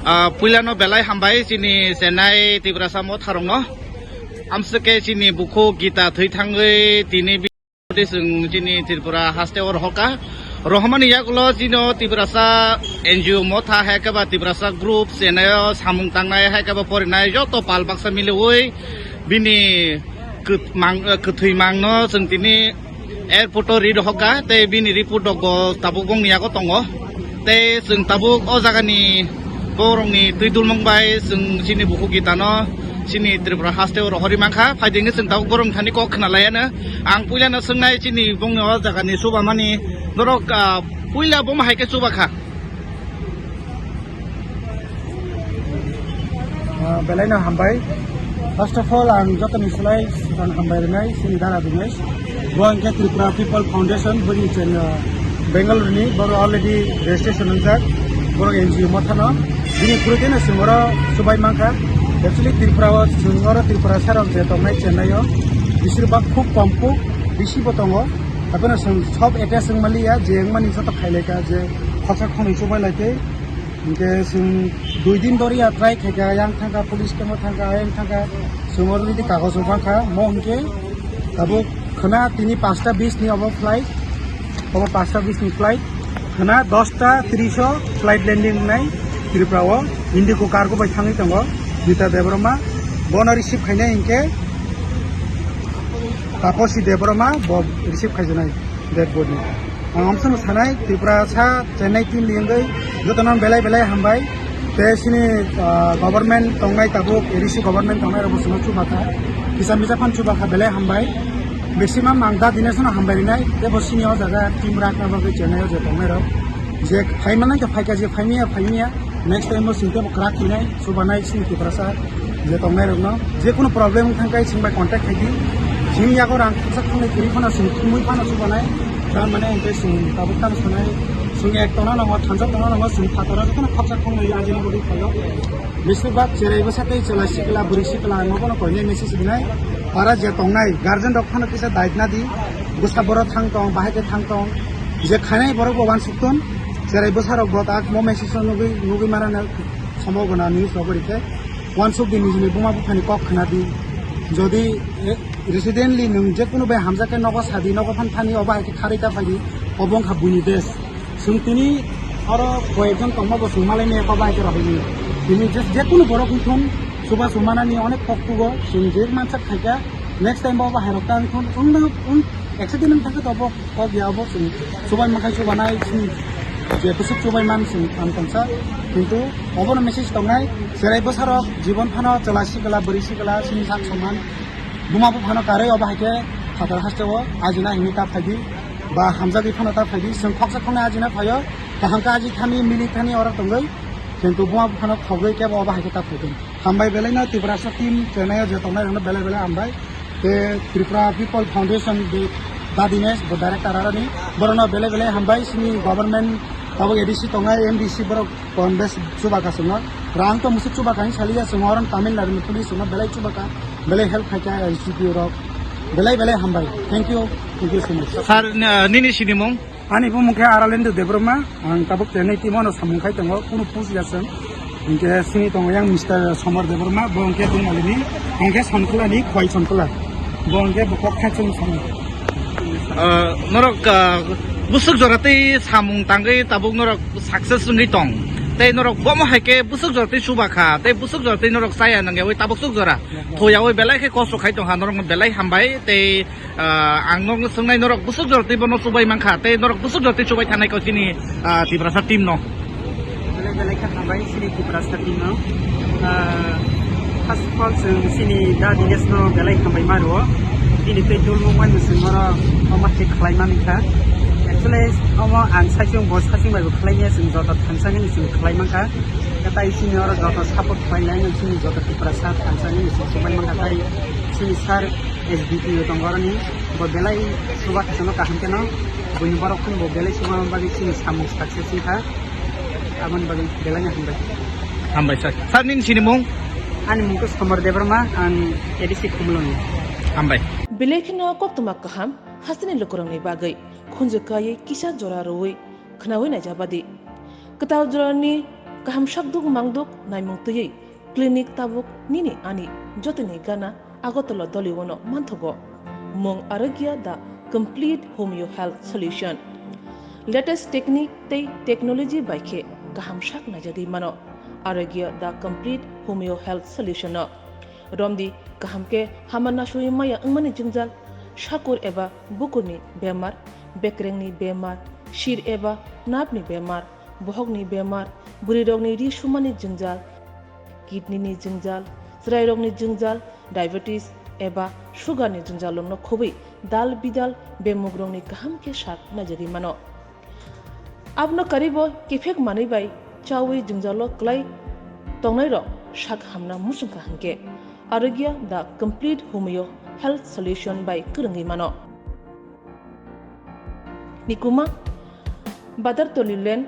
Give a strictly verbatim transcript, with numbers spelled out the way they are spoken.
Ah, puilano belai hambai chini Chennai Tiprasa motharokno. Amswk khe chini bukhuk Gita thwi thangwi tini bi-, chwng chini Tripura haste o rohorkha. Rohormani yagulo chino Tiprasa N G O motha hai khe ba Tiprasa group Chennai o samung tangnai hai khe ba porinai joto pal baksa miliwi bini kwt-, mang-, eh, kwthwi mangno chwng tini airport o ri rohorkha, tei bini report rok bo tabuk bongni yago tongo. Tei chwng tabuk o jagani borokni twi dulmung bai chwng chini bukhuk Gitano chini Tripura haste o rohorwi mankha. Phaidi hwnkhe chwng tabuk borokni thani kok khna laiano. Ang puilano swngnai chini bongni o jagani chubamani norok, ah, puila bomo hai khe chubakha. Ah, belaino hambai. First of all, ang jotoni slai swkang hambai rwnai, chini dara Dinesh. Bo hwnkhe Tripura People Foundation, bini chen-, ah, Bangalore ni, boro already registration wngjak, borok N G O mothano. Bini through teno chwng oro chubai mankha. Actually, Tripura o chwng oro Tripura sarok je tongnai Chennai o, bisir bak khub kom khub, bisi bo tongo. Abono chwng sob address wngmaliya, je wngmani joto khailaikha, je khorsa khonwi chubai laikhe. Hingke chwng dui din doriya try khaikha, yang thangkha, police camp o thangkha, ayang thangkha, chwng already kagoj o mankha, mo hingke tabuk khwna tini pasta bis ni obo flight, obo pasta bis ni flight, khwna dosta tris o flight landing wngnai Tripura o, Indigo cargo bai thangwi tongo, Nita Debbarma, bono receive khainai hingke Taposi Debbarma bo receive khaijaknai dead body. Ang amsano sanai, Tripura sa Chennai team ni wngwi jotono belai belai hambai. Tei chini, ah, government tongnai tabuk, A D C government tongnai rok bo chwngno chubakha. Kisa misa phan chubakha belai hambai. Maximum ang da Dinesh no hambai rinai. Tei bo chini o jaga team rakna bagwi Chennai o je tongnai rok. Je phai manai khe phaikha, je phaimya phaimya. Next time bo chwng tebo kwrak khinai, chubanai chini Tiprasa je tongnai rokno. Je kunu problem wng thang khe chwng bai contact khai di. Chini yago rang khaksa thumwi kwrwi phano chwng thumwi phano chubanai. Tar mane hwnkhe chwng tabuk tamo sanai. Chwng ek tongna nango, thansa tongna nango, chwng phataro jotono khaksa thumwi ajini bwrwi phaio. Besibak cherai bwsa tei chwla sikla, bwrwi sikla ang bono koinai message rinai. Para je tongnai, guardian rok phano kisa daitna di. Bwsa borok thang tong, bahai khe thang tong. Je khainai borok bo uansuk tong. Cherai bwsarok bo tak mo message o nugwi, nugwi mano na somo gana news rok ri khe. Uansuk di nijini buma buphani kok khna di. Jodi, eh, residently nwng je kunu bai hamjak khe nogo sadi, nogo phan thani obo hai khe kharwi ta phai di. Obo wngkha buini desh. Chwng tini oro koyekjon tongma bo chwng malai maya obo hai khe rohorwi. Tini je, je kunu borok wngthun, chuba chumanani onek kok tugo, chwng je mansak khaikha, next time bo obo hai rok ta wngthun, wngno, wng, accident wng thangkhe to obo Kok ya obo chwng chubai mankha, chubanai chini je bwswk chubai man chwng ang tongsa, kintu obono message tongnai, cherai bwsarok jibon phano chwla sikla bwrwi sikla chini sak soman buma buphano karwi obo hai khe phatar hasteo ajina himwi ta phaidi ba hamjagwi phano ta phaidi, chwng khoksa khoknai ajina phaio, kaham khe aji thani mili thani oro tongwi, kintu buma buphano khogwi kebo obo hai khe ta phaidi. Hambai belai no Tiprasa team Chennai o je tongnai rokno belai belai hambai. Te Tripura People Foundation de Dadinesh bo director aroni borokno belai belai hambai, chini government tabuk A D C tongnai M D C borok kon bes chuba kasungno rang to musuk chuba kain saliya chwng oron Tamil Nadu ni police no belai chuba ka belai help khaika N G O rok belai belai hambai. Thank you, thank you so much. Sir, n-, nini sinimung? Ani bumung khe Aralendu Debbarma, ang tabuk Chennai team o no samung khai tongo, kunu post ya chwng. Hinkhe sini tongo yang Mister Somar Debbarma, bo hinkhe Dungalini, hinkhe Sonkolani, Khwai Sonkola. Bo hinkhe bo kok khai chwng samung. Ah, norok, ah, bwswk jora tei samung tangwi tabuk norok success wngwi tong. Tei norok bomo hai khe bwswk jora tei chuba kha, tei bwswk jora tei norok chaya nangyawi tabuk swk jora. Thoyawi belai khe kosto khai tong ha, norokno belai hambai tei Ah, ang norokno swngnai, norok bwswk jora tei bono chubai mankha, tei norok bwswk jora tei chubai thanai kau chini, ah, Tiprasa team no. Belai belai khe hambai chini Tiprasa team no. Ah, first of all, chwng chini Da Dinesh no belai hambai ma rwo. Bini tei dulmung bai chwng oro omo khe khlai mani kha. Actually, omo ang saichung bo saichung bai bo khlai ya, chwng joto thansa hwnwi chwng khlai mankha. Tei chini oro joto support khlai lai no chini joto Tiprasa thansa hwnwi chwng chubai mankha. Tei chini sir S D P O tongo aroni, bo belai chuba kheno kaham kheno, buini borok phano bo belai chuba bagwi chini samung success wngkha, aboni bagwi belai no hambai. Hambai sir. Sir, nini sinimung? Ani mung khe Somar Debbarma, ang A D C Khumulwng ni. Hambai. Belai kheno koktwma kaham hasteni lukurokni bagwi khunju kaiwi kisa jora rwui khwnaui naijabadi. Kwtal jorani kaham sakduk mangduk naimung twiwi clinic tabuk nini ani jotoni gana Agartala Doliwono manthogo. Mung Arogya, the complete homeo health solution. Latest technique tei technology bai khe kaham sak naijagwi mano Arogya, the complete homeo health solution no. Romdi kaham khe hama nasui maya wngmani jwngjal, sakur eba bukurni bemar, bekrengni bemar, sir eba napni bemar, bohokni bemar, bwrwirokni ri sumani jwngjal, kidney ni jwngjal, chwrairokni jwngjal, diabetes eba sugar ni jwngjal rokno khobwi dal bidal bemugrokni kaham khe sak naijagwi mano. Abono karibo kiphek manwi bai chawi jwngjalo kwlai tongnairok sak hamna muchungkha hinkhe Arogya the complete homeo health solution bai kwrwngwi mano. Nikuma, Badartoli Lane,